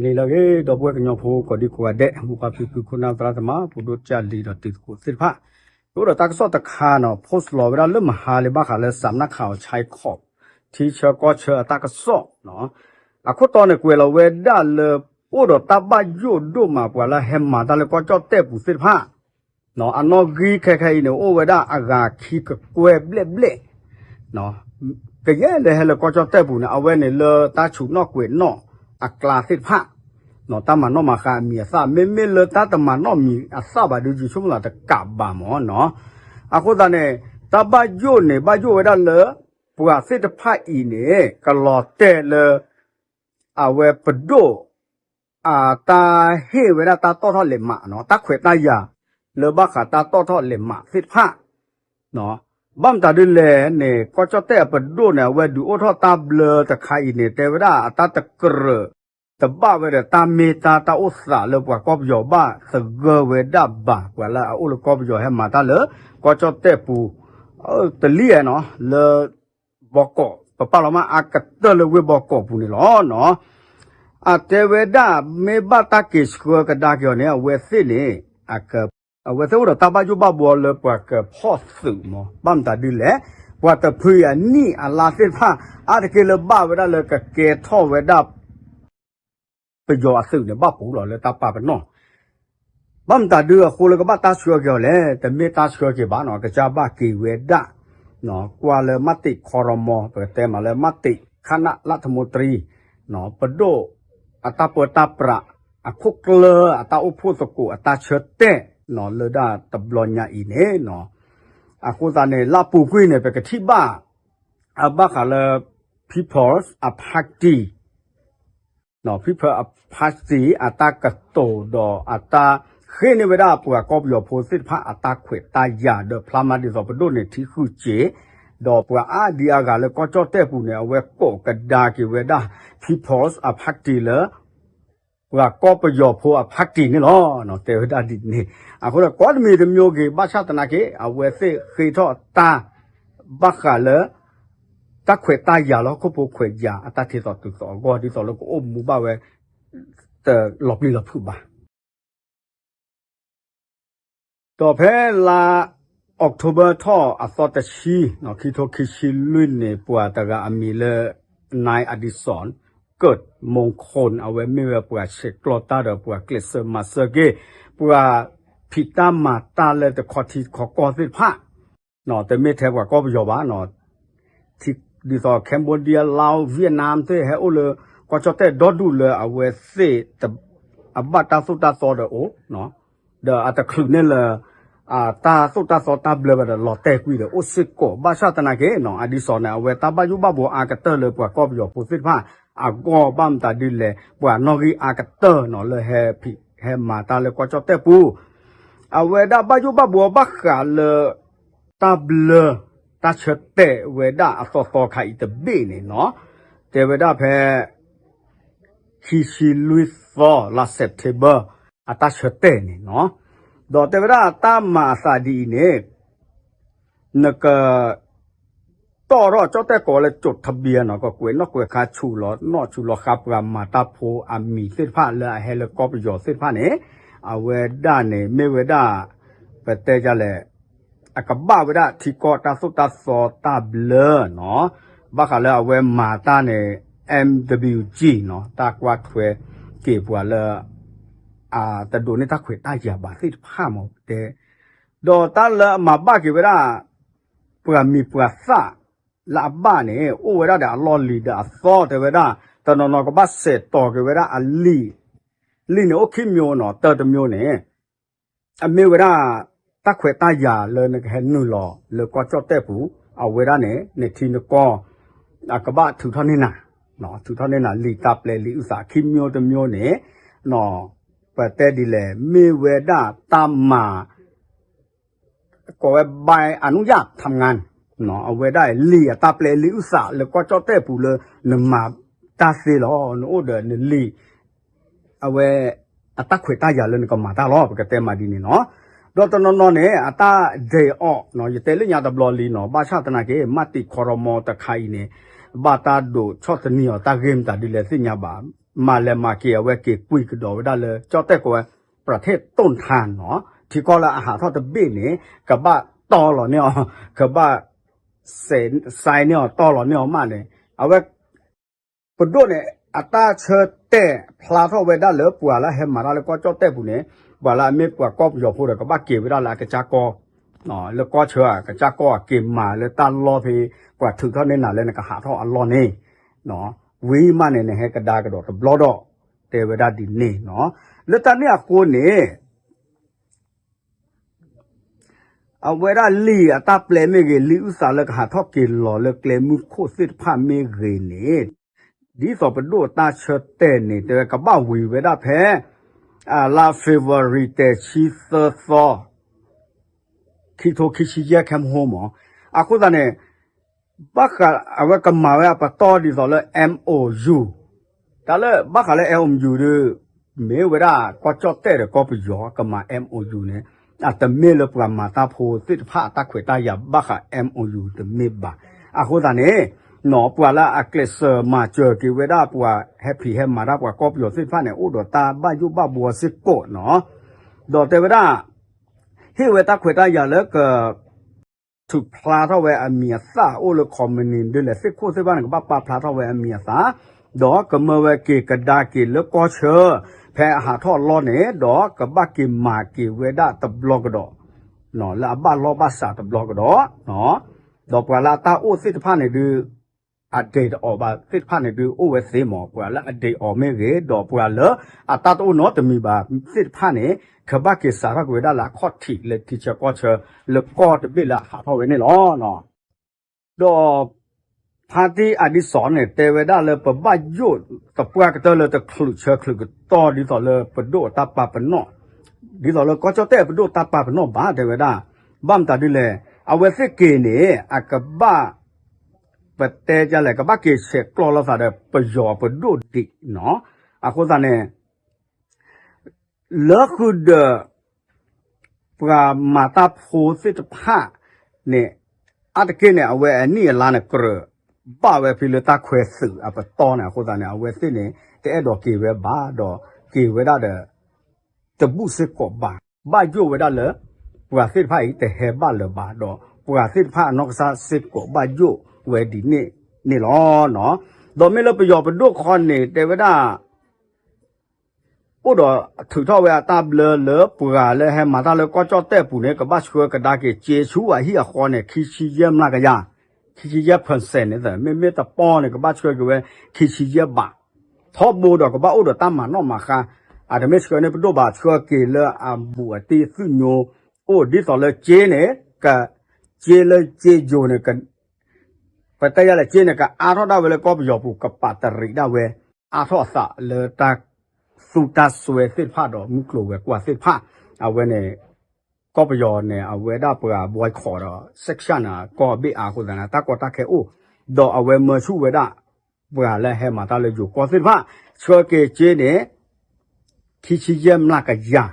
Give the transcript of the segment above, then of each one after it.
နံၤလၢအဂ့ၤ ဒီပုၢ်ဝဲၢ်ကညီဖိ ကိးဒံကိးဂၤဒဲး မိၢ်ပၢ်ဖံဖု ခိၣ်နၢ်သရၣ်သမါ ပဒိၣ်ကၢ်လံၤဒီးတံၤသကိးသ့ၣ်တဖၣ်, ယအိၣ်ဒီးတၢ်ကစီၣ်တခါနီၤ post လီၤဝဲဒၣ်လၢမဟါလံ ဘၣ်ဃးလၢ စးနၣ်ခးအီၤဆဲခီး ထံဆၢကီၢ်ဆၢအတၢ်ကစီၣ်နီၤ, အခိၣ်တီန့ၣ်ကွဲးလီၤဝဲဒၣ်လၢ အိၣ်ဒီးတၢ်ဘၣ်ယိၣ်ဒိၣ်မး ပှၤလၢဟဲမၤတၢ်လၢကီၢ်ကၠီၣ်တဲၣ်ပူၤသ့ၣ်တဖၣ် အနီၣ်ဂံၢ်ခဲခဲအံၤန့ၣ် အိၣ်ဝဲဒၣ်အဂၤခံကကွဲၢ်ဘျဲၣ်ဘျဲၣ်, ကယဲၢ်လၢဟဲလၢကီၢ်ကၠီၣ်တဲၣ်ပူၤန့ၣ် အဝဲန့ၣ်လၢတၢ်ဆူးနီၣ်ကွဲးနီၣ်အကျါသ့ၣ်တဖၣ်, တၢ်မၤနီၣ်မၤဃါအမံၤအသၣ် မ့မ့ၢ်လၢတၢ်တမၤနီၣ်မံၤအသၣ်ဘၣ်ဒီး ယဆိကမိၣ်သးတကးဘၣ်မၢ်နီၤ, အဃိသတးန့ၣ် တၢ်ဘၣ်ယိၣ်န့ၣ် ဘၣ်ယိၣ်ဝဲဒၣ်လၢ ပှၤသ့ၣ်တဖၣ်အံၤန့ၣ် ကလီၤတဲာ်လၢ အဝဲပဒိၣ် အတၢ်ဟ့ၣ်ဝဲဒၣ်တၢ်တီၣ်ထီၣ်လဲၤမးနီၤ တၢ်ခွဲးတၢ်ယာ် လၢဘၣ်ဃးတၢ်တီၣ်ထီၣ်လဲၤမးသ့ၣ်တဖၣ်, ဘၣ်မတၤဒ်လဲၣ်န့ၣ် ကီၢ်ကၠီၣ်တဲၣ်အပဒိၣ်န့ၣ် အဝဲဒုးအိၣ်ထီၣ်တၢ်ဘျၢတခါအံၤန့ၣ် တဲဝဲဒၣ်အတၢ်တကြၢး တဘၣ်ဝဲဒီးတၢ်မ့ၢ်တၢ်တၢ်အိၣ်သးလၢပှၤကီၢ်ပယီၤဘၣ်သဂၢၢ်ဝဲဒၣ်ဘၣ် ပှၤလၢအအိၣ်လၢကီၢ်ပယီၤဟဲမၤတၢ်လၢ ကီၢ်ကၠီၣ်တဲၣ်ပူၤ တလံၣ်နီၤ လၢ ဘီကီး ပပာ်လီၤမၢ်အါကတၢၢ်လၢဝ့ၢ်ဘီကီးပူၤန့ၣ်လီၤနီၤ, အတဲဝဲဒၣ် မ့ၢ်ဘၣ်တၢ်က့ၤဆှၢကဒါက့ၤအီၤန့ၣ် အဝဲသ့ၣ်န့ၣ် အဝဲသ့ၣ်အိၣ်ဒီးတၢ်ဘၣ်ယိၣ်ဘၣ်ဘှီလၢပှၤကဖီၣ်သုးမၢ် ဘၣ်မတၤဒ်လဲၣ်, ပှၤတဖုအံၤအနံၣ်အလါသ့ၣ်တဖၣ် အါတက့ၢ်လၢဘၣ်ဝဲဒၣ်လၢကကဲထီၣ်ဝဲဒၣ် ပယီၤအသုးန့ၣ် ဘၣ်ပူၤလီၤလၢတၢ်ပာ်ပနီၣ်, ဘၣ်မတၤဒုးအဃိလၢကဘၣ်တၢ်ဆှၢက့ၤအီၤလဲၣ်, တမ့ၢ်တၢ်ဆှၢက့ၤဘၣ်နီၤ ကစၢ်ဘၣ်က့ၤဝဲဒၣ်, ကွၢ်လၢမးတံးခီရမီ ပကတဲမးလၢမးတံး ခနၣ်လၢထမူတရံ ပဒိၣ်အတၢ်ပၢတၢ်ပြး အခိၣ်ကျၢၢ်အတၢ်အိၣ်ဖှိၣ်သကိးအတၢ်ဆၢတဲာ်နီၤ လၢဒၣ်တဘျီညါအံၤန့ၣ်နီၤ, အဃိသတးန့ၣ် လၢအပူၤကွံာ်န့ၣ် ပကထံၣ်ဘၣ် အဘၣ်ဃးလၢ People's Party People Party အတၢ်ကတိၤဒီးအတၢ်ဃ့န့ၢ်ဝဲဒၣ်ပှၤကီၢ်ပယီၤဖိသ့ၣ်တဖၣ်အတၢ်ခွဲးတၢ်ယာ် ဒီးဖျါမးဒ်သိးပဒိၣ်န့ၣ်ထံဃုာ်စ့ၢ်, ဒီးပှၤအါဒံအါဂၤလၢကီၢ်ကၠီၣ်တဲၣ်ပူၤန့ၣ် အဝဲကိးကဒါက့ၤဝဲဒၣ် People's Party လၢ ပှၤကီၢ်ပယီၤဖိအ party န့ၣ်လီၤ. တဲဝဲဒၣ်ဒ်န့ၣ် အဃိဒီးကိးတမံၤတမံၤဂ့ၤ ဘၣ်ဆၣ်သနာ်က့ အဝဲသ့ၣ်ဃ့ထီၣ်တၢ် ဘၣ်ဃးလၢ တၢ်ခွဲးတၢ်ယာ်လၢဟီၣ်ခိၣ်ဖိခွဲးယာ်အတၢ်ထံၣ်သီတုၤသီအဂီၢ် ဒ်သိးလၢကအိၣ်မူဘၣ်ဝဲ တလီၤပျံၤလီၤဖုးဘၣ်. ဒီးဖဲလါ October ထီၣ်အသီတဆံ ခံထိခံဆံလွံၢ်န့ၣ် ပှၤတဂၤအမံၤလၢ နၢၢ်အဒံစီၣ် ကၢးမူခိၣ် အဝဲမ့ၢ်ဝဲပှၤဆဲးကျိးတၢ်ဒီးပှၤကျဲးစၢးမၤစၢၤက့ၤ ပှၤဖံးတၢ်မၤတၢ်လၢတခီထံတခီကီၢ်သ့ၣ်တဖၣ် တမ့ၢ်ထဲပှၤကီၢ်ပယီၤဘၣ် ဒ်သိး Cambodia, Laos, Vietnam သ့ၣ်ဟဲအိၣ်လၢ ကီၢ်ကၠီၣ်တဲၣ်ဒီဒူၣ်လၢအဝဲသ့ၣ် အဘၣ်တၢ်သိၣ်တၢ်သီဒီးအိၣ် ဒီးအတချုးန့ၢ်လၢ တၢ်သိၣ်တၢ်သီတၢ်ဘျၢဘၣ်ဒီးလီၤတဲာ်ကွံာ်ဒီးအိၣ်စ့ၢ်ကီး ဘၣ်ဆၣ်သနာ်က့ အဒံစီၣ်န့ၣ် အဝဲတၢ်ဘၣ်ယိၣ်ဘၣ်ဘှီအါကတၢၢ်လၢပှၤကီၢ်ပယီၤဖိသ့ၣ်တဖၣ် အဂီၢ်ဘၣ်မတၤဒ်လဲၣ် ပှၤနီၣ်ဂံၢ်အါကတၢၢ်နီၤ လၢဟဲဖံးဟဲမၤတၢ်လၢကီၢ်ကၠီၣ်တဲၣ်ပူၤ အဝဲဒၣ်ဘၣ်ယိၣ်ဘၣ်ဘှီဘၣ်ဃးလၢ တၢ်ဘျၢ တၢ်ဆၢတဲာ်ဝဲဒၣ်အသီသီခါအံၤတဘ့ၣ်န့ၣ်နီၤ, တဲဝဲဒၣ်ဖဲ ခံဆံလွံၢ်သီ လါ September အတၢ်ဆၢတဲာ်န့ၣ်နီၤ, ဒီးတဲဝဲဒၣ်တၢ်မၤအသးဒ်အံၤန့ၣ် နက တီၣ်ထီၣ်ကၠီၣ်တဲၣ်ကိးလၢ ကၠိးထဘံယါနီၤ ကကွဲးနီၣ်ကွဲးဃါဆူးလီၤနီၣ်ဆူးလီၤဃါပှၤမၤတၢ်ဖိအမံၤသ့ၣ်တဖၣ်လၢအဟဲလၢကီၢ်ပယီၤသ့ၣ်တဖၣ်န့ၣ်, အဝဲဒၣ်န့ၣ် မ့ၢ်ဝဲဒၣ် ပတဲဒ်လဲၣ် အကဘၣ်ဝဲဒၣ်ထံကီၢ်တၢ်သိၣ်တၢ်သီတၢ်ဘျၢနီၤ, ဘၣ်ဃးလၢအဝဲမၤတၢ်န့ၣ် M W G နီၤ တၢ်ကွၢ်ထွဲက့ၤပှၤလၢ အတဒိးန့ၢ်တၢ်ခွဲးတၢ်ယာ်ဘၣ်သ့ၣ်တဖၣ်မ့ၢ်တဲ ဒီးတၢ်လၢအမၤဘၣ်က့ၤဝဲဒၣ် ပှၤမံၤပှၤသၣ် လၢအဘၣ်န့ၣ် အိၣ်ဝဲဒၣ်ဒီးအလီၢ်လံၤဒီးအသီတဲဝဲဒၣ်, တနီၤနီၤကဘၣ်စဲးတီၤက့ၤဝဲဒၣ်အလံာ်, လံာ်န့ၣ်အိၣ်ခံမျိုးနီၤ, တၢတမျိုးန့ၣ် အမ့ၢ်ဝဲဒၣ် တၢ်ခွဲးတၢ်ယာ်လၢနကဟဲနုာ်လီၤလၢကီၢ်ကၠီၣ်တဲၣ်ပူၤ, အဝဲဒၣ်န့ၣ် နထံနကီၢ် အကဘၣ်ထုးထီၣ်န့ၢ်နၤ, ထုးထီၣ်န့ၢ်နၤ လံာ်တၢ်ပျဲလံာ်အုၣ်သး ခံမျိုးတမျိုးန့ၣ် ပတဲဒ်လဲၣ် မ့ၢ်ဝဲဒၣ်တၢ်မၤ ကိးဝဲ ใบอนุญาตทำงาน အဝဲဒၣ်လံာ်အတၢ်ပျဲလံာ်အုၣ်သးလၢကီၢ်ကၠီၣ်တဲၣ်ပူၤလၢနမၤတၢ်သ့လီၤ, နအိၣ်ဒီးနလံာ် အဝဲ အတၢ်ခွဲးတၢ်ယာ်လၢနကမၤတၢ်လီၤ ပကတဲမးဒ်န့ၣ်နီၤ, ဒီးတနီၤနီၤန့ၣ် အတၢ်ဒဲးအီၤ ယတဲလၢညါတဘျီလံနီၤ, ဘၣ်ဆၣ်သနာ်က့ မးတံာ်ခီရမီတခါအံၤန့ၣ် ဘၣ်တၢ်ဒိးဆီၣ်သနံးအီၤတၢ်ဂ့ၢ်မတၤဒ်လဲၣ်သ့ၣ်ညါဘၣ် မၤလဲၤမၤက့ၤ အဝဲက့ၤကွံာ်ကဒီးဝဲဒၣ်လၢ ကၠီၣ်တဲၣ်ကိးဝဲ ပြထေးတိၣ်ထါနီၤ, ထံကီၢ်လၢအဟးထီၣ်တဘ့ၣ်န့ၣ် ကဘၣ်တီလီၤန့ၢ်အီၤ, ကဘၣ် စဲးန့ၢ်အီၤ တီလီၤန့ၢ်အီၤမးန့ၣ် အဝဲ ပဒိၣ်န့ၣ် အတၢ်ဆၢတဲာ်ဖျါထီၣ်ဝဲဒၣ်လၢပှၤလၢအဟဲမၤတၢ်လၢကီၢ်ကၠီၣ်တဲၣ်ပူၤန့ၣ် ပှၤလၢအမ့ၢ်ပှၤကီၢ်ပယီၤဖိဒီး ကဘၣ်က့ၤဝဲဒၣ်လၢအကစၢ်ကီၢ် လၢကီၢ်ဆၢအကစၢ်ကီၢ် အက့ၤမၤလၢတၢ်လီၢ်ဖဲ ပှၤထုးထီၣ်န့ၢ်နၤလၢနကဟးထီၣ်အလီၢ်န့ၣ် ဝံၤမးန့ၣ် နဟဲကဒါကဒီးတဘျီဒီး တဲဝဲဒၣ်ဒ်န့ၣ်နီၤ. လၢတၢ်န့ၣ်အဃိန့ၣ် အဝဲဒၣ်လံာ်အတၢ်ပျဲမ့ၢ်ဂ့ၤ လံာ်အုၣ်သးလၢကဟးထီၣ်က့ၤလီၤလၢကျဲမုၢ်ခိၣ်သ့ၣ်တဖၣ်မ့ၢ်ဂ့ၤန့ၣ် ဒ်သိးပဒိၣ်တၢ်ဆၢတဲာ်န့ၣ် တဲဝဲကဘၣ်ဝံၤဝဲဒၣ်ဖဲ လါ February တဲာ်ဆံသၢသီ ခံထိခံဆံယဲၢ် ခဲမဟိမး. အဃိသတးန့ၣ် ဘၣ်ဃးအဝဲကမၤဝဲအပတီၢ်ဒ်သိးလၢ MOU တၢ်လၢဘၣ်ဃးလၢ MOU ဒီး မ့ၢ်ဝဲဒၣ်ကီၢ်ကၠီၣ်တဲၣ်ဒီးကီၢ်ပယီၤကမၤ MOU န့ၣ် အတမ့ၢ်လၢပှၤမၤတၢ်ဖိသ့ၣ်တဖၣ်အတၢ်ခွဲးတၢ်ယာ်ဘၣ်ဃး MOU တမ့ၢ်ဘၣ်. အဃိသတးန့ၣ် ပှၤလၢအကျဲးစၢးမၤစၢၤက့ၤဝဲဒၣ်ပှၤဟဲဖံးဟဲမၤတၢ်ပှၤကီၢ်ပယီၤသ့ၣ်တဖၣ်န့ၣ် အိၣ်ဒီးတၢ်ဘၣ်ယိၣ်ဘၣ်ဘှီစ့ၢ်ကီးနီၤ. ဒီးတဲဝဲဒၣ် ဟ့ၣ်ဝဲတၢ်ခွဲးတၢ်ယာ်လၢက ထုးဖျါထီၣ်ဝဲအမံၤအသၣ်အိၣ်လၢ ခီမနံၤ ဒ်လဲၣ်သ့ၣ်ခိၣ်သ့ၣ်တဖၣ်န့ၣ် ကဘၣ်ပာ်ဖျါထီၣ်ဝဲအမံၤအသၣ်, ဒီးကမၢဝဲက့ၤကဒါက့ၤလၢကီၢ်ဆၢ ဖဲအဟးထီၣ်အလီၢ်န့ၣ် ဒီးကဘၣ်က့ၤမၤက့ၤဝဲဒၣ်တဘျီကဒီး လၢအဘၣ်လီၢ်ဘၣ်စးတဘျီကဒီး, ဒီးပှၤလၢအတၢ်အိၣ်သ့ၣ်တဖၣ်န့ၣ်ဒုး အဒ့အီၣ်ဘၣ်သ့ၣ်တဖၣ်န့ၣ်ဒုးအိၣ်ဝဲသ့မး, ပှၤလၢအဒ့အီၣ်မ့ၢ်ဂ့ၤ ဒီးပှၤလၢအတၢ်တအိၣ်နီတမံၤဘၣ်သ့ၣ်တဖၣ်န့ၣ် ကဘၣ်က့ၤစးထီၣ်က့ၤဝဲဒၣ်လၢအခီၣ်ထံးလၢထံဆၢကီၢ်ဆၢ လၢကီၢ်တဘ့ၣ်လၢအဟးထီၣ်ဝဲန့ၣ်လီၤ. ဒီး ဖါတံၢ်အဒံစီၣ်န့ၣ် တဲဝဲဒၣ်လၢပဘၣ်ယိၣ်သပှၢ်ကတၢၢ်လၢတချုးဆၢချုးကတီၢ်ဒ်သိးလၢပဒိၣ်အတၢ်ပာ်ပနီၣ်, ဒ်သိးလၢကီၢ်ကၠီၣ်တဲၣ်ပဒိၣ်တၢ်ပာ်ပနီၣ်ဘၣ် တဲဝဲဒၣ်, ဘၣ်မတၤဒ်လဲၣ်, အဝဲသ့ၣ်က့ၤန့ၣ် အကဘၣ် ပတဲဒ်လဲၣ် ကဘၣ်က့ၤဆဲးကျိးလိာ်သးဒီးပယီၤပဒိၣ်ဒံးနီၤ, အဃိသတးန့ၣ် လၢဃုာ်ဒီး ပှၤမၤတၢ်ဖိသ့ၣ်တဖၣ်န့ၣ် အါတက့ၢ်န့ၣ် အဝဲအနံၣ်အလါန့ၣ် ကြၢးဘၣ်ဝဲဖဲလၢတၢ်ခွဲးသုးအပတီၢ်န့ၣ် အဃိသတးန့ၣ် အဝဲသ့ၣ်န့ၣ် တအဲၣ်ဒိးက့ၤဝဲဘၣ်ဒီး က့ၤဝဲဒၣ်ဒီး တဘူၣ်စ့ၢ်ကီးဘၣ်, ဘၣ်ယိၣ်ဝဲဒၣ်လၢ ပှၤသ့ၣ်တဖၣ်အံၤတဟဲဘၣ်လၢၤဘၣ်ဒီး ပှၤသ့ၣ်တဖၣ်အနီၢ်ကစၢ်စ့ၢ်ကီးဘၣ်ယိၣ်ဝဲဒ်န့ၣ်န့ၣ်လီၤ. ဒီးမ့ၢ်လၢပယီၤပဒိၣ်ခီန့ၣ် တဲဝဲဒၣ် အိၣ်ဒီးထုးထီၣ်ဝဲအတၢ်ဘျၢလၢပှၤလၢဟဲမၤတၢ်လၢကီၢ်ကၠီၣ်တဲၣ်ပူၤန့ၣ် ကဘၣ်ဆှၢကဒါက့ၤစ့ဆူအဟံၣ်အဃီန့ၣ် ခံဆံယဲၢ်မျးကယၤ, ခံဆံယဲၢ် percent န့ၣ် မ့မ့ၢ်တပီၢ်န့ၣ် ကဘၣ်ဆှၢက့ၤဝဲ ခံဆံယဲၢ်ဘး, ထီဘိဒီးကဘၣ်အိၣ်ဒီးတၢ်မၤနီၣ်မၤဃါ, အတမ့ၢ်ဆှၢန့ၢ်ပဒိၣ်ဘၣ် ဆှၢက့ၤလၢအဘူးအတံၢ်သူၣ်ညိ အိၣ်ဒ်သိးလၢစ့န့ၣ် က စ့လၢစ့ယိၤန့ၣ် ပတဲယၤလဲၣ် စ့န့ၣ် ကအါထီၣ်ဒၣ်ဝဲလၢကီၢ်ပယီၤပူၤ ကပာ်တရံးဒၣ်ဝဲ အါထီၣ်အသးလၢတၢ်သူတၢ်စွဲသ့ၣ်တဖၣ်ဒီးမုၢ်ကျိၤဝဲၤကွာ်သ့ၣ်တဖၣ်, အဝဲန့ၣ် ကီၢ်ပယီၤန့ၣ် အဝဲဒၣ်ပှၤ boycott ဒီး sanction န့ၣ် ကီၢ်ဘ့ၣ်အါအဃိသတးန့ၣ် တၢ်ကီတၢ်ခဲအိၣ်, ဒီးအဝဲမၢဆူၣ်ဝဲဒၣ် ပှၤလၢဟဲမၤတၢ်လၢယိၤကီၢ်သ့ၣ်တဖၣ် ဆှၢက့ၤစ့န့ၣ် ခံဆံယဲၢ်မျးကယၤ,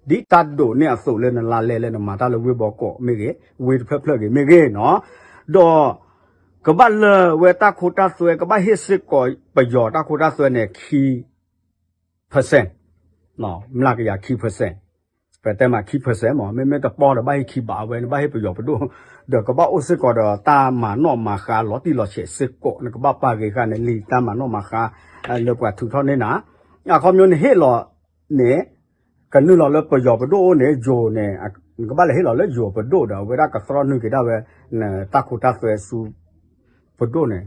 ဒ်တၢ်ဒိးန့ၢ်အသိးလၢနလါလဲလၢနမၤတၢ်လၢဝ့ၢ်ဘီကီးမ့ၢ်ဂ့ၤ ဝ့ၢ်တဖျၢၣ်ဖျၢၣ်ဂ့ၤမ့ၢ်ဂ့ၤနီၤ, ဒီး ကဘၣ်လၢာ်ဝဲတၢ်ခိတၢ်သွဲ ကဘၣ်ဟ့ၣ်စ့ၢ်ကီးပယီၤတၢ်ခိတၢ်သွဲန့ၣ် ခံ percent, မျးကယၤခံ percent, ပတဲမးခံ percent မး မ့မ့ၢ်တပီၢ်ဒီးဘၣ်ဟ့ၣ်ခံဘးဝဲ နဘၣ်ဟ့ၣ်ပယီၤပဒိၣ်, ဒီးကဘၣ်အိၣ်စ့ၢ်ကီးဒီးတၢ်မၤနီၣ်မၤဃါလီၤတံၢ်လီၤဆဲးစ့ၢ်ကီး နကဘၣ်ပာ်ဂ့ၤဃာ်န့ၣ်လံ တၢ်မၤနီၣ်မၤဃါ လၢပှၤထုးထီၣ်န့ၢ်နၤ, အခီပညီနဟ့ၣ်လီၤန့ၣ် ကနုာ်လီၤလၢပယီၤပဒိၣ်အိၣ်န့ၣ် ယိၤန့ၣ် နကဘၣ်လဲၤဟ့ၣ်လီၤလၢယိၤပဒိၣ်ဒီး အဝဲဒၣ်ကသြီနုာ်က့ၤဒၣ်ဝဲ နတၢ်ခိတၢ်သွဲဆူ ပဒိၣ်န့ၣ်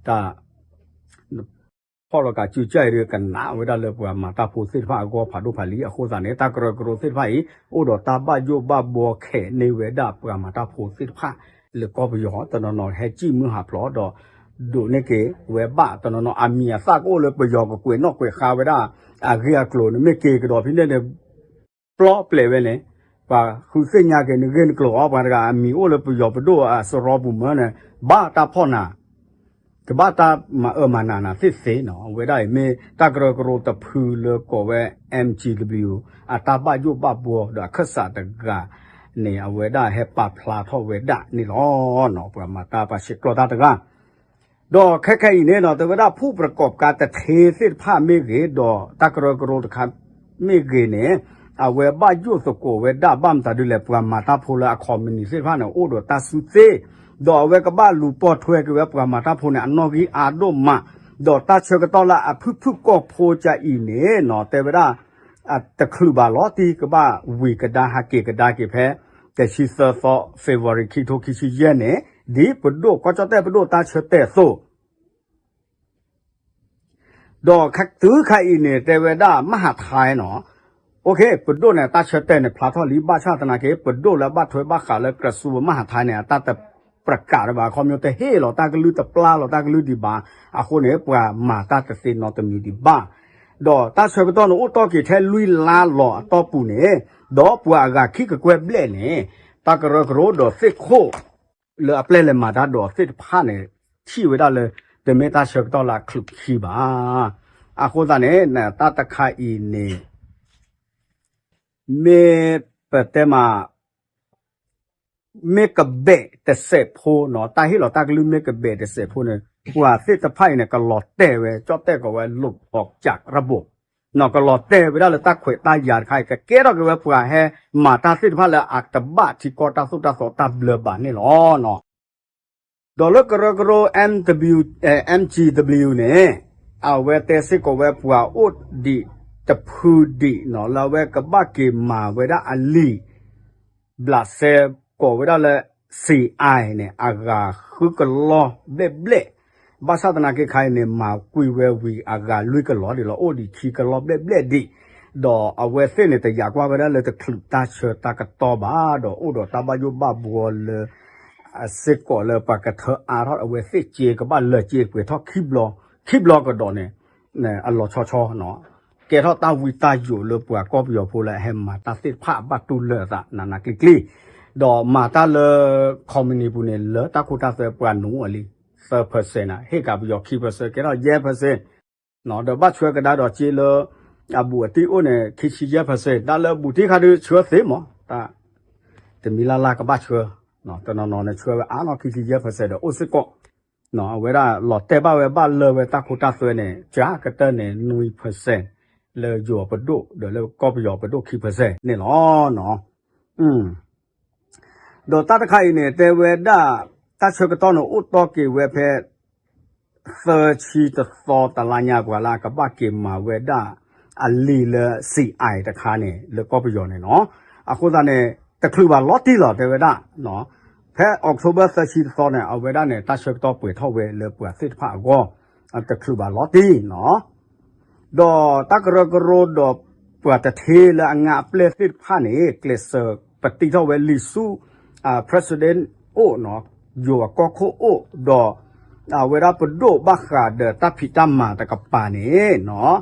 တၢ် ဖီၣ်လီၤကးစုကၢ်အံၤဒီး ကနၣ်ဝဲဒၣ်လၢပှၤမၤတၢ်ဖိသ့ၣ်တဖၣ်အဂီၢ်ဖးဒိၣ်ဖးလံၤ အဃိသတးန့ၣ် တၢ်ကရၢကရိသ့ၣ်တဖၣ်အံၤ အိၣ်ဒီးတၢ်ဘၣ်ယိၣ်ဘၣ်ဘှီခဲးန့ၢ်ဝဲဒၣ်ပှၤမၤတၢ်ဖိသ့ၣ်တဖၣ် လၢကီၢ်ပယီၤ တနီၤနီၤဟဲစံၣ်မုၢ်ဟးဖျိးဒီး ဒိးန့ၢ်က့ၤဝဲဘၣ် တနီၤနီၤ အမံၤအသၣ်ကအိၣ်လၢပယီၤကကွဲးနီၣ်ကွဲးဃါဝဲဒၣ် အဂ့ၢ်အကျိၤန့ၣ် မ့ၢ်က့ၤကဒီးဖဲန့ၣ်န့ၣ် ပျီပျဲးဝဲန့ၣ် ပှၤဃုသ့ၣ်ညါက့ၤနဂ့ၢ်နကျိၤအီၤ ပှၤတဂၤအမံၤအိၣ်လၢပယီၤပဒိၣ်အစရီပူၤမၢန့ၣ် ဘၣ်တၢ်ဖီၣ်နၤ ကဘၣ်တၢ်မၤအၢမၤနးနၤသ့ၣ်သ့နီၤ အဝဲဒၣ်အံၤမ့ၢ်တၢ်ကရၢကရိတဖုလၢကိးဝဲ M G W အတၢ်ဘၣ်ယိၣ်ဘၣ်ဘှီဒီးအခၢၣ်စးတဂၤန့ၣ် အဝဲဒၣ်ဟဲပာ်ဖျါထီၣ်ဝဲဒၣ်န့ၣ်လီၤ. ပှၤမၤတၢ်ပှၤဆဲးကျိးတၢ်တဂၤ ဒီးခဲခဲအံၤန့ၣ်နီၤ တဲဝဲဒၣ် ผู้ประกอบการ တထ့သ့ၣ်တဖၣ်မ့ၢ်ဂ့ၤ ဒီးတၢ်ကရၢကရိတခါမ့ၢ်ဂ့ၤန့ၣ် အဝဲဘၣ်ယိၣ်သကိးဝဲဒၣ် ဘၣ်မတၤဒုလဲၣ် ပှၤမၤတၢ်ဖိလၢအ company သ့ၣ်တဖၣ်န့ၣ် အိၣ်ဒီးတၢ်စုသ့, ဒီးအဝဲကဘၣ်လူၤပိာ်ထွဲက့ၤဝဲပှၤမၤတၢ်ဖိန့ၣ် အနီၣ်ဂံၢ်အါဒိၣ်မး, ဒီးတၢ်ဆၢကတီၢ်လၢအဖုၣ်ဖုၣ်ကိာ်ဖိကၠးအံၤန့ၣ်နီၤ တဲဝဲဒၣ် တချုးဘၣ်လီၤတံၢ် ကဘၣ်ဝံၤကဒါဟးက့ၤကဒါက့ၤဖဲ တဆံသၢသီ February ခံထိခံဆံယဲၢ်န့ၣ် ဒ်ပဒိၣ်ကီၢ်ကၠီၣ်တဲၣ် ပဒိၣ်တၢ်ဆၢတဲာ်အသိး ဒီးတုၤခါအံၤန့ၣ် တဲဝဲဒၣ် မဟးထဲနီၤ, အိၣ်ခ့ ပဒိၣ်န့ၣ် တၢ်ဆၢတဲာ်န့ၣ် ဖျါထီၣ်လံ ဘၣ်ဆၣ်သနာ်က့ ပဒိၣ်လၢအဘၣ်ထွဲဘၣ်ဃးလၢ กระทรวงมหาดไทย န့ၣ် အတၢ်တပြးကးတဘၣ် ခီဖျိတဟ့ၣ်လီၤတၢ်ကလုၢ် တပျၢ်လီၤတၢ်ကလုၢ်ဒံးဘၣ်, အဃိန့ၣ် ပှၤမၤတၢ်တသ့နီတမံၤဒံးဘၣ်. ဒီးတၢ်ဆၢကတီၢ်န့ၣ် အိၣ်တ့ၢ်က့ၤထဲလွံၢ်လါလီၤအတီၢ်ပူၤန့ၣ်, ဒီးပှၤအဂၤခံကကွဲၢ်ဘျဲၣ်န့ၣ် တၢ်ကရၢကရိဒီးသ့ၣ်ခိၣ် လၢအပျဲၢ်လဲၤမၤတၢ်ဒီးသ့ၣ်တဖၣ်န့ၣ် ထံၣ်ဝဲဒၣ်လၢ တမ့ၢ်တၢ်ဆၢကတီၢ်လၢအချုးခံဘၣ်. အဃိသတးန့ၣ် တၢ်တခါအံၤန့ၣ် မ့ၢ်ပတဲမး မ့ၢ်ကဘဲးတစဲးဖိနီၤ, တၢ်ဟ့ၣ်လီၤတၢ်ကလုၢ်မ့ၢ်ကဘဲးတစဲးဖိန့ၣ် ပှၤသ့ၣ်တဖၣ်အံၤန့ၣ် ကလီၤတဲာ်ဝဲ ကၠီၣ်တဲၣ်ကိးဝဲ หลุดออกจากระบบ နီၤ ကလီၤတဲာ်ဝဲဒၣ်လၢတၢ်ခွဲးတၢ်ယာ်တခါအံၤ ကကဲထီၣ်က့ၤဝဲပှၤဟဲမၤတၢ်သ့ၣ်တဖၣ်လၢအတဘၣ်ထံကီၢ်တၢ်သိၣ်တၢ်သီတၢ်ဘျၢဘၣ်န့ၣ်လီၤ. ဒီးလၢကရၢကရိ MW, အဲ MGW န့ၣ် အဝဲတဲစ့ၢ်ကီးဝဲပှၤအိၣ်ဒံးတဖုဒံးနီၤ လၢအဝဲကဘၣ်က့ၤမၤဝဲဒၣ်အလံာ် ဘျးစဲကိးဝဲဒၣ်လၢ CI န့ၣ် အဂၤဃုကလီၢ်ဘျဲၣ်ဘျဲၣ်, ဘၣ်ဆၣ်သနာ်က့ခါအံၤန့ၣ် မၤကွံာ်ဝဲဝံၤအဂၤလွံၢ်ကလီၢ်ဒံးလီၤ အိၣ်ဒံးခံကလီၢ်ဘျဲၣ်ဘျဲၣ်ဒံး, ဒီးအဝဲသ့ၣ်န့ၣ် တယာ်ကွၢ်ဝဲဒၣ်လၢတချုးတၢ်ဆၢတၢ်ကတီၢ်ဘၣ် ဒီးအိၣ်ဒီးတၢ်ဘၣ်ယိၣ်ဘၣ်ဘှီလၢ စ့ၢ်ကီးလၢပှၤကထၢအါထီၣ်အဝဲသ့ၣ်စ့ ကဘၣ်လၢစ့ပှဲၤထီၣ်ခံဘျီ, ခံဘျီကဒီးန့ၣ် အလီၤဆီဆီနီၤ, ကဲထီၣ်တၢ်ဝံတၢ်ယိးလၢပှၤကီၢ်ပယီၤဖိလၢအဟဲမၤတၢ်သ့ၣ်တဖၣ်အဘၣ်တူၢ်လၢာ်အသးနးနးကျံၤကျံၤ, ဒီးမၤတၢ်လၢ company ပူၤန့ၣ် လၢတၢ်ခိတၢ်သွဲပှၤနုာ်အီၤလံ သၢ percent န့ၣ် ဟ့ၣ်ကးပယီၤခံ percent ကဲထီၣ်ယဲၢ် percent ဒီးဘၣ်ဆှၢကဒါဒီးစ့လၢ အဘူးအတံၢ်အိၣ်န့ၣ် ခံဆံယဲၢ် percent တၢ်လၢအဘူးတံၢ်ခါဒုးဆှၢသ့မး, တမံၤလၢ်လၢ်ကဘၣ်ဆှၢ, တနီၤနီၤန့ၣ်ဆှၢဝဲအါနီၤ ခံဆံယဲၢ် percent ဒီးအိၣ်စ့ၢ်ကီး, အဝဲဒၣ်လီၤတဲာ်ဘၣ်ဝဲဘၣ်လၢဝဲတၢ်ခိတၢ်သွဲန့ၣ် ကကတၢၢ်န့ၣ် နွံ percent လၢယိၤပဒိၣ် ဒီးလၢကီၢ်ပယီၤပဒိၣ်ခံ percent န့ၣ်လီၤ. ဒီးတၢ်တခါအံၤန့ၣ် တဲဝဲဒၣ် တၢ်ဆၢကတီၢ်န့ၣ်အိၣ်တီၢ်က့ၤဝဲဖဲ သၢဆံတသီတလါညါ ပှၤလၢအကဘၣ်က့ၤမၤဝဲဒၣ် အလံာ်လၢ CI တခါန့ၣ် လၢကီၢ်ပယီၤန့ၣ်နီၤ, အဃိသတးန့ၣ် တချုးဘၣ်လီၤတံၢ်လီၤ တဲဝဲဒၣ်, ဖဲ October သၢဆံတသီန့ၣ် အဝဲဒၣ်န့ၣ် တၢ်ဆၢကတီၢ်ပှဲၤထီၣ်ဝဲလၢပှၤသ့ၣ်တဖၣ်အဂီၢ်, တချုးဘၣ်လီၤတံၢ်နီၤ ဒီးတၢ်ကရၢကရိဒီးပှၤတထ့လၢအငါအပျဲၢ်သ့ၣ်တဖၣ်န့ၣ် ကျဲးစၢးပတံထီၣ်ဝဲလံာ်ဆူ President အိၣ်နီၤ, ယိၤအကီၢ်ခိၣ်အိၣ်ဒီး အဝဲဒၣ်ပဒိၣ်ဘၣ်ဃးဒီးတၢ်ဖံးတၢ်မၤတကပၤန့ၣ်နီၤ,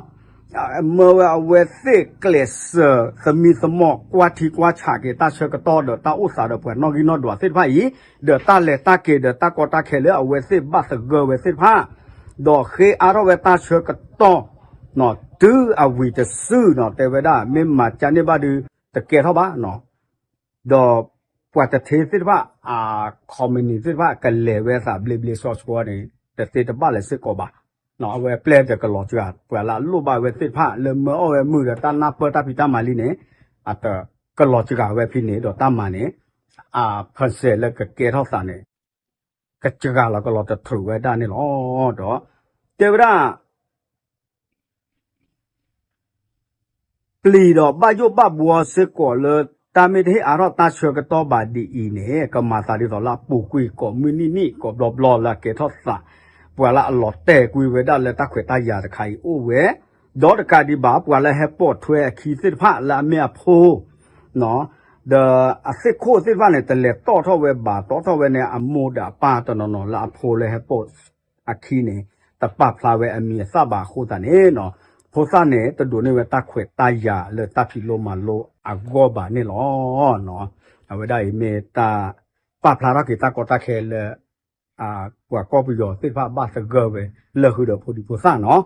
မၢဝဲအဝဲသ့ၣ်ကျဲးစၢးသမံသမိးကွၢ်ထံကွၢ်ဆးက့ၤတၢ်ဆၢကတီၢ်ဒီးတၢ်အိၣ်သးဒီးပှၤနီၣ်ဂံၢ်နီၣ်ဒွးသ့ၣ်တဖၣ်အံၤ, ဒီးတၢ်လဲၤတၢ်က့ၤဒီးတၢ်ကီတၢ်ခဲလၢအဝဲသ့ၣ်ဘၣ်သဂၢၢ်ဝဲသ့ၣ်တဖၣ်, ဒီးဃ့အါထီၣ်ဝဲတၢ်ဆၢကတီၢ် တုၤအဝံၤတစုနီၤ တဲဝဲဒၣ် မ့ၢ်မၤကန့ၢ်ဘၣ်ဒုး တကဲထီၣ်ဘၣ်နီၤ, ဒီးပှၤတထ့သ့ၣ်တဖၣ် အ company သ့ၣ်တဖၣ် ကလဲၤဝဲအသးဘျ့ဘျ့ဆှီဆှီန့ၣ် တသ့တဘၣ်လၢၤစ့ၢ်ကီးဘၣ်, အဝဲပျဲၢ်တကလီၤစှၤ ပှၤလၢအလိၣ်ဘၣ်ဝဲသ့ၣ်တဖၣ် လၢမၢအီၣ်ဝဲမုာ်ဒီးတၢ်နၢ်ပၢၢ်တၢ်ဖံးတၢ်မၤလံန့ၣ် အတကလီၤစှၤဝဲဖဲန့ၣ် ဒီးတၢ်မၤန့ၣ် အ percent လၢကကဲထီၣ်သးန့ၣ် ကစှၤလီၤကလီၤတတြူာ်ဝဲဒၣ်န့ၣ်လီၤ. ဒီးတဲဝဲဒၣ် ပျံၤဒီးဘၣ်ယိၣ်ဘၣ်ဘှီစ့ၢ်ကီးလၢ တၢ်မ့ၢ်တဟ့ၣ်အါထီၣ်တၢ်ဆၢကတီၢ်ဘၣ်ဒ်အံၤန့ၣ် ကမၤသးဒ်သိးလၢအပူၤကွံာ်ကိးမုၢ်နံၣ်နံၣ်ကိးဘျီဘျီလၢအကဲထီၣ်သး ပှၤလၢအလီၤတဲာ်ကွံာ်ဝဲဒၣ်လၢတၢ်ခွဲးတၢ်ယာ်တခါအံၤအိၣ်ဝဲ, ဒီးတကးဒံးဘၣ် ပှၤလၢဟဲပိာ်ထွဲအခံသ့ၣ်တဖၣ်လၢအမ့ၢ်အဖိ ဒီးအသ့ၣ်ခိၣ်သ့ၣ်တဖၣ်န့ၣ် တလဲၤတီၣ်ထီၣ်ဝဲဘၣ် တီၣ်ထီၣ်ဝဲန့ၣ် အမိၢ်ဒီးအပၢ်တနီၤနီၤလၢအဖိလၢဟဲပိာ်အခံန့ၣ် တပာ်ဖျါဝဲအမံၤအသၣ်ဘၣ်အဃိသတးန့ၣ်, ဖိသၣ်န့ၣ် တဒိးန့ၢ်ဝဲတၢ်ခွဲးတၢ်ယာ်လၢတၢ်ဖံးလိမၤလိအဂီၢ်ဘၣ်န့ၣ်လီၤ. အဝဲဒၣ်အံၤမ့ၢ်တၢ်ပာ်ဖျါထီၣ်က့ၤတၢ်ကီတၢ်ခဲလၢ ပှၤကီၢ်ပယီၤသ့ၣ်တဖၣ်ဘၣ်သဂၢၢ်ဝဲ လၢဃုာ်ဒီးဖိဒံဖိသၣ်နီၤ.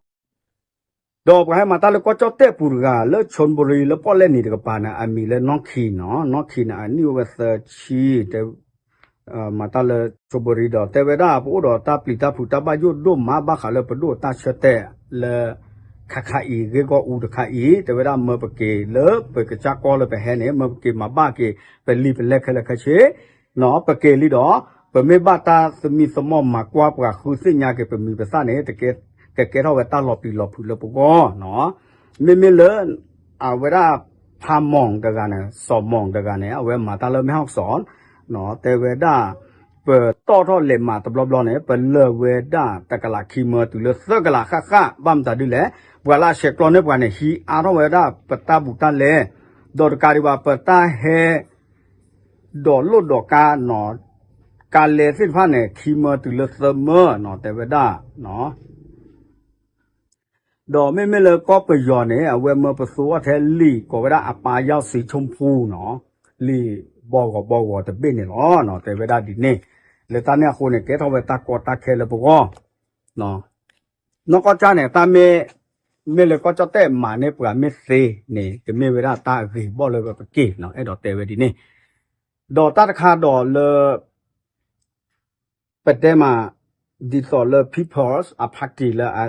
ဒီးပှၤဟဲမၤတၢ်လၢကီၢ်ကၠီၣ်တဲၣ်ပူၤတဂၤ လၢ ชลบุรี လၢပီၣ်လဲၣ်နံၤတကပၤန့ၣ် အမံၤလၢနီၢ်ခံနီၤ, နီၢ်ခံန့ၣ် အနံၣ်အိၣ်ဝဲသၢဆံ, တဲ မၤတၢ်လၢ ချိုဘိရီ ဒီးတဲဝဲဒၣ် ပအိၣ်ဒီးတၢ်ပျံၤတၢ်ဖုးတၢ်ဘၣ်ယိၣ်ဒိၣ်မး ဘၣ်ဃးလၢပဒိၣ်တၢ်ဆၢတဲာ်လၢ ခါခါအံၤ ဂ့ၢ်ဂီၢ်အူတခါအံၤ တဲဝဲဒၣ်မၢပက့ၤလၢပကစၢ်ကီၢ်လၢပဟဲန့ၣ် မၢပက့ၤမၤဘၣ်က့ၤ ပလံာ်ပလဲၢ်ခဲလၢာ်ခဲဆ့ ပက့ၤလံဒီး ပမ့ၢ်ဘၣ်တၢ်သမံသမိးမၤကွၢ်ပှၤဃုသ့ၣ်ညါက့ၤပမံၤပသၣ်န့ၣ် ကကဲထီၣ်ဝဲတၢ်လီၤပျံၤလီၤဖုးလၢပဂီၢ်နီၤ. မ့မ့ၢ်လၢ အဝဲဒၣ် ဖးမီၣ်တဂၤန့ၣ် စီၤမီၣ်တဂၤန့ၣ် အဝဲမၤတၢ်လၢမဲၢ်ဟီၣ်စီၣ် တဲဝဲဒၣ် ပတီၣ်ထီၣ်လဲၤမၤတဘျီဘျီန့ၣ် ပလၢာ်ဝဲဒၣ်တကလးခံမၢတုၤလၢသၢကလးဃၣ်ဃၣ် ဘၣ်မတၤဒ်လဲၣ် ပှၤလၢအဆဲးကျိးန့ၢ်ပှၤန့ၣ် ဟံးအါထီၣ်ဝဲဒၣ်ပတၢ်ဘူးတၢ်လဲ ဒီးတကးဒံးဘၣ် ပတၢ်ဟဲ ဒီးလိၣ်ဒီးကါနီၤ ကါလဲသ့ၣ်တဖၣ်န့ၣ် ခံမၢတုၤလၢသၢမၢနီၤ တဲဝဲဒၣ် ဒီးမ့မ့ၢ်လၢကီၢ်ပယီၤန့ၣ် အဝဲမၢပသူအီၣ်ထဲလံာ်ကိးဝဲဒၣ်အပၢ်ယီၢ်စံဆိၣ်ဖူနီၤ လံာ်ဘီဂီၤဘီဂီၤတဘ့ၣ်န့ၣ်လီၤ. တဲဝဲဒၣ်ဒ်န့ၣ် လၢတၢ်န့ၣ်အဃိန့ၣ် ကဲထီၣ်ဝဲတၢ်ကီတၢ်ခဲလၢပဂီၢ် နီၢ်ကီၢ်ကၢ်န့ၣ် တၢ်မ့ၢ် မ့ၢ်လၢကီၢ်ကၠီၣ်တဲၣ်မၤန့ၢ်ပှၤမ့ၢ်သ့န့ၣ် ကမ့ၢ်ဝဲဒၣ်တၢ်အဂ့ၤဘီၣ်လၢပက့ၤနီၤ အဲၣ်ဒိးတဲဝဲဒ်န့ၣ် ဒီးတၢ်တခါဒီးလၢ ပတဲမး ဒ်သိးလၢ People's အဖါတံၢ်လၢအ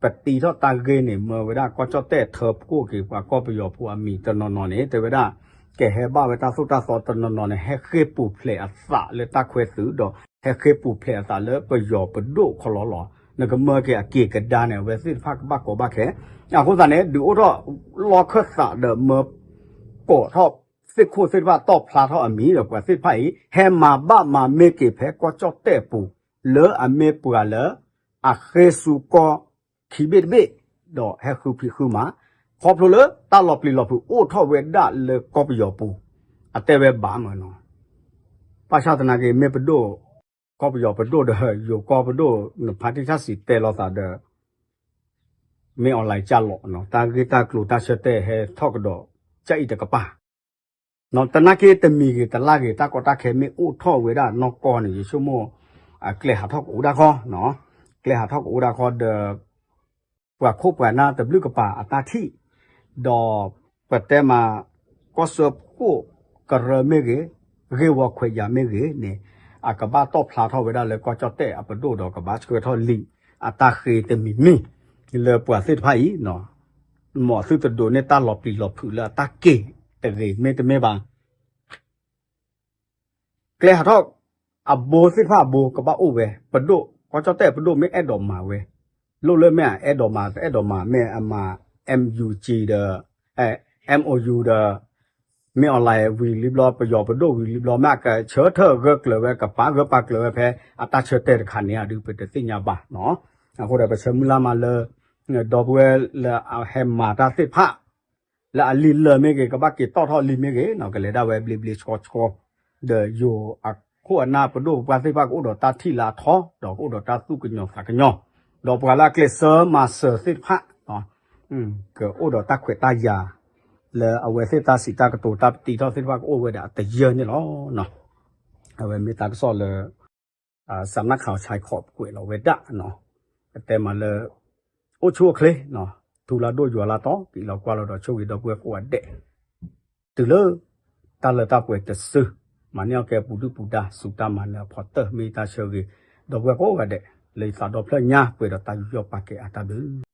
ပတံထီၣ်တၢ်ဂ့ၢ်န့ၣ် မၢဝဲဒၣ်ကီၢ်ကၠီၣ်တဲၣ်ထၢဖှိၣ်က့ၤပှၤကီၢ်ပယီၤဖိအမံၤတနီၤနီၤန့ၣ် တဲဝဲဒၣ် ကဟဲဘၣ်ဝဲတၢ်သိၣ်တၢ်သီတနီၤနီၤန့ၣ် ဟဲဃ့ၢ်ပူၤဖျဲးအသးလၢတၢ်ခွဲသုးဒီး ဟဲဃ့ၢ်ပူၤဖျဲးအသးလၢပယီၤပဒိၣ်ခီလီလီၤ. နကမၢက့ၤအက့ၤကဒါန့ၣ် အဝဲသ့ၣ်တဖၣ်ကဘၣ်ကိးဘၣ်ခဲ အဃိသတးန့ၣ် ဒုးအိၣ်ထီၣ်လီၢ်ခၢၣ်သးဒီးမၢ ကိးထီၣ်သ့ၣ်ခိၣ်သ့ၣ်တဖၣ်တီၣ်ဖျါထီၣ်အမံၤဒီးပှၤသ့ၣ်တဖၣ်အံၤ ဟဲမၤဘၣ်မၤမ့ၢ်က့ၤဖဲကီၢ်ကၠီၣ်တဲၣ်ပူၤ လၢအမ့ၢ်ပှၤလၢ အဃ့ၢ်ဆူကီၢ်ခံဘ့ၣ်တဘ့ၣ် ဒီးဟဲဃုဖံးဃုမၤ ခီဖျိလၢတၢ်လီၤပျံၤလီၤဖုးအိၣ်ထီၣ်ဝဲဒၣ်လၢကီၢ်ပယီၤပူၤ အတဲဝဲဘၣ်မၢ်နီၤ ဘၣ်ဆၣ်သနာ်က့ မ့ၢ်ပဒိၣ် ကီၢ်ပယီၤပဒိၣ်ဒီး ယိၤကီၢ်ပဒိၣ် နဖါတံၢ်ထၣ်စံးတဲလိာ်သးဒီး မ့ၢ် online ကၢ်လီၤနီၤ တၢ်ဂ့ၢ်တၢ်ကျိၤတၢ်ဆၢတဲာ်ဟဲထီၣ်ကဒီး ကၢ်အံၤတကပၤ သနာ်က့တမံၤဂ့ၤတလါဂ့ၤ တၢ်ကီတၢ်ခဲမ့ၢ်အိၣ်ထီၣ်ဝဲဒၣ်နီၢ်ကီၢ်န့ၣ် ယဆိကမိၣ် အကျဲဟးထီၣ်ကအိၣ်ဒၣ်ဃီ ကျဲဟးထီၣ်ကအိၣ်ဒၣ်ဃီဒီး ပှၤခိၣ်ပှၤနၢ်တဘျုးကပၤအတၢ်ထံၣ် ဒီးပတဲမး ကီၢ်စၢဖှိၣ်ကရၢမ့ၢ်ဂ့ၤ ဂ့ၢ်ဝီခွဲးယာ်မ့ၢ်ဂ့ၤန့ၣ် အကဘၣ်တီၣ်ဖျါထီၣ်ဝဲဒၣ်လၢကီၢ်ကၠီၣ်တဲၣ်အပဒိၣ်ဒီးကဘၣ်ဆှၢထီၣ်လံာ်အတၢ်ဃ့တမံၤမံၤ လၢပှၤသ့ၣ်တဖၣ်အံၤ မ်အသုတဒိးန့ၢ်တၢ်လီၤပျံၤလီၤဖုးလၢအတၢ်က့ၢ်တဂ့ၤ မ့တမ့ၢ်ဘၣ် ကျဲဟးထီၣ် အဘိသ့ၣ်တဖၣ်အဘိကဘၣ်အိၣ်ဝဲ ပဒိၣ် ကီၢ်ကၠီၣ်တဲၣ်ပဒိၣ်မ့ၢ်အဲၣ်ဒိးမၤဝဲ လိၣ်လၢမ့ၢ်အအဲၣ်ဒိးမၤ တအဲၣ်ဒိးမၤ မ့ၢ်အမၤ MUG ဒီး MOU ဒီး မ့ၢ် online ဝံၤလံဘျီ ပယီၤပဒိၣ်ဝံၤလံဘျီ မ့ၢ်အကဆၢထၢၣ်ဂၢၢ်ကျၢၤဝဲ ကပာ်ဂၢၢ်ပာ်ကျၢၤဝဲဖဲ အတၢ်ဆၢတဲာ်တခါန့ၣ် အဒုးပတသ့ၣ်ညါဘၣ်နီၤ အဃိဒီးပဆၢမုၢ်လၢ်မးလၢ ဒီပုၢ်ဝဲၢ်လၢအဟဲမၤတၢ်သ့ၣ်တဖၣ် လၢအလံာ်လၢာ်မ့ၢ်ဂ့ၤ ကဘၣ်က့ၤတီၣ်ထီၣ်လံာ်မ့ၢ်ဂ့ၤနီၤ ကလဲၤဒၣ်ဝဲဘျ့ဘျ့ဆှီဆှီ ဒီးယိၤအခိၣ်အနၢ်ပဒိၣ်ပပှၢ်သ့ၣ်တဖၣ်ကအိၣ်ဒီးတၢ်ထံၣ်လၢအထီ ဒီးကအိၣ်ဒီးတၢ်သူၣ်ကညီၤသးကညီၤ ဒီးပှၤလၢအကျဲးစၢးမၤစၢၤသ့ၣ်တဖၣ် ကအိၣ်ဒီးတၢ်ခွဲးတၢ်ယာ် လၢအဝဲသ့ၣ်တၢ်စံးတၢ်ကတိၤတၢ်ပတံထီၣ်သ့ၣ်တဖၣ်ကအိၣ်ဝဲဒၣ်အတယၢၢ်န့ၣ်လီၤ. အဝဲမ့ၢ်တၢ်ကစီၣ်လၢ စးနၢ်ခးဆဲးခီးကွဲးလီၤဝဲဒၣ် ကတဲမးလၢ အိၣ်ဆူၣ်အိၣ်ချ့ ထူလၢဒိၣ်ယွၤလၢတီ ကံၣ်လီၤကွၢ်လီၤဒီးဆိၣ်ဂ့ၤဒီပုၢ်ဝဲၢ်ကိးဂၤဒဲး တုၤလၢ တၢ်လၢတၢ်ပှဲၤတစု မၤန့ၢ်အီၣ်ကဲပူၤဒုၣ်ပူၤဒါ စူၤတၢ်မၤနၢၤအဖီတၢၢ် မ့ၢ်တၢ်ဆၢဂ့ၤ ဒီပုၢ်ဝဲၢ်ကိးဂၤဒဲး လၢယသးဒီဖျၢၣ်ညါ ပှဲၤဒီးတၢ်ယူးယီၣ်ပာ်ကဲအါတၢ်ဘျုး